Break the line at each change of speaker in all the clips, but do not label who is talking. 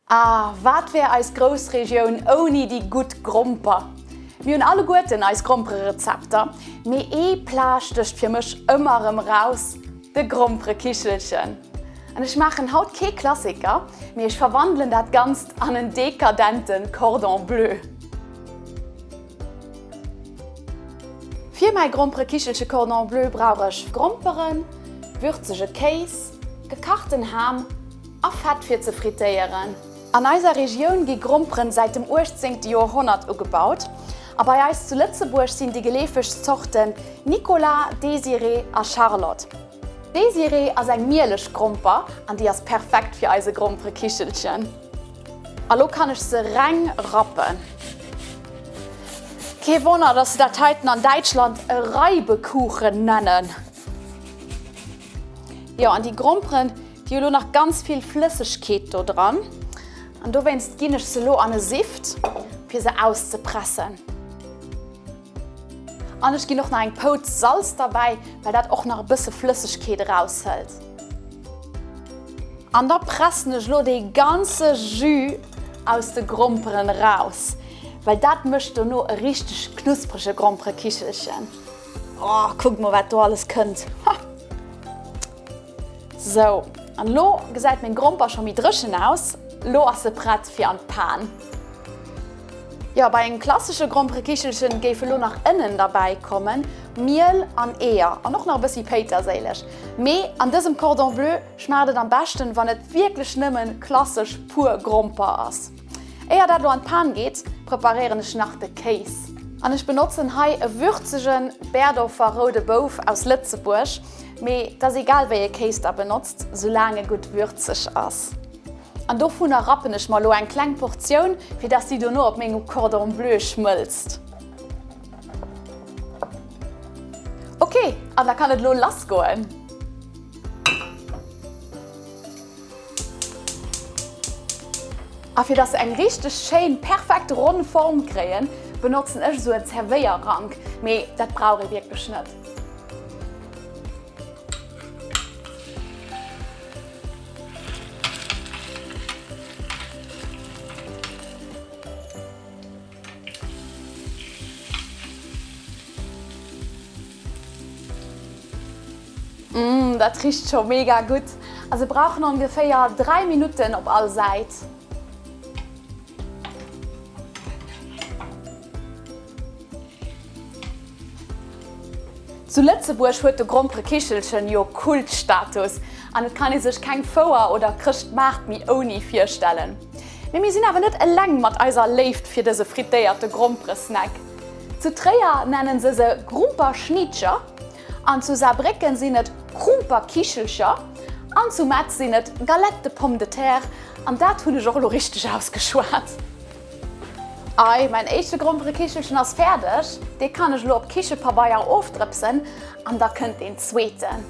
Ah, wat wär eis Groussregioun ouni déi gutt Gromper? Mir hunn alleguerten eis Grompererezepter, mee ee Plat stécht fir mech ëmmer erëm eraus, de Gromperekichelchen. An ech maachen haut kee Klassiker, mee ech verwandelen dat Ganzt an en dekadente Cordon Bleu. Fir mäi Gromperekichelche Cordon Bleu brauch ech Gromperen, würzege Kéis, gekachten Ham a Fett fir ze frittéieren. An eiser Regioun gi Gromperen säit dem 18. Joerhonnert ugebaut a bei eis zu Lëtzebuerg sinn déi geleefegst Zorten Nicolas, Désirée a Charlotte. Désirée ass eng mieleg Gromper an déi ass perfekt fir eise Gromperekichelchen. A lo kann ech se reng rappen. Kee Wonner, dass se dat heiten an Däitschland e Reibekuchen nennen. Jo, an déi Gromperen, déi hu lo nach ganz vill Flëssegkeet do dran. An dowéinst ginn ech se lo an e Sift, fir se auszepressen. An ech ginn och nach eng Pouz Salz derbäi, well dat och nach e bësse Flëssegkeet eraushëlt. An da pressen ech lo dee ganze Jus aus de Gromperen eraus, well dat mécht dono e richteg knusprege Gromperekichelchen. Oh, kuckt mol wat do alles kënnt! Ha! Sou, an lo gesäit meng Gromper scho méi dréchen aus. Lo ass se prett fir an d'Pan. Jo, bei engem klassesche Gromperekichelchen géife lo nach Ënnen derbäi kommen, Miel an Eeër an och nach e bëssi Péiterséileg. Mee an dësem Cordon Bleu schmaacht et am beschten, wann et wierklech nëmmen klassesch pur Gromper ass. Éier dat lo an d'Pan geet, preparéieren ech nach de Kéis. An ech benotzen hei e würzege Berdorfer roude Bouf aus Lëtzebuerg. Mee et ass egal wéi e Kéis der benotzt, soulaang e gutt würzeg ass. An dovunner rappen ech mer elo eng kleng Portioun, fir dass déi dono op mengem Cordon Bleu schmëlzt. Ok, an da kann et elo lass goen. A fir dass se eng richteg schéin, perfekt ronn Form kréien, benotzen ech esou en Zerwéierrank, mee dat brauch ee wierklech net. Mmh, dat richt scho mega gutt. A se brauchen ongeféier 3 Minutten op all Säit. Zu Lëtzebuerg huet de Gromperekichelchen jo Kultstatus an et kann ee sech keng Fouer oder Chrëschtmaart méi ouni virstellen. Mee mir sinn awer net eleng mat eiser Léift fir dëse frittéierte Gromperesnack. Zu Tréier nennen se se Grumperschniitcher an zu Saarbrécken sinn et Krumperkichelcher an zu Metz sinn et Galettes de pommes de terre an dat hunn ech och elo richteg ausgeschwat. Ei, mäin éischte Gromperekichelchen ass fäerdeg. Dee kann ech elo op Kichepabeier ofdrëpsen an da kënnt deen zweeten.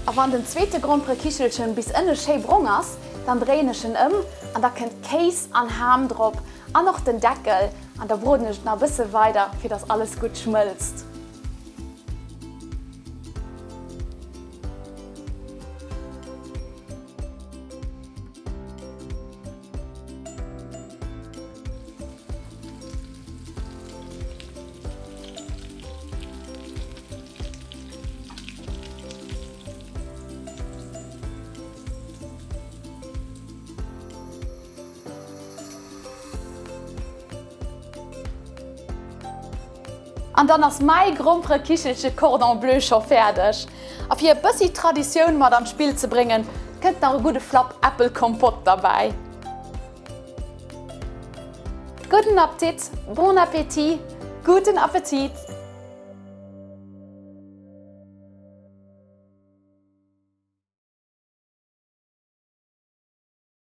A wann den zweete Gromperekichelchen bis ënne schéi brong ass, dann dréien ech en ëm an da kënnt Kéis an Ham drop An och den Deckel, an da broden ech et nach e bësse weider, fir dass alles gutt schmëlzt. An dann ass mäi Gromperekichelche Cordon Bleu scho fäerdeg. A fir e bëssi Traditioun mat an d'Spill ze bréngen, kënnt nach e gudde Flapp Äppelkompott derbäi. Gudden Appetit, bon appétit, guten Appetit!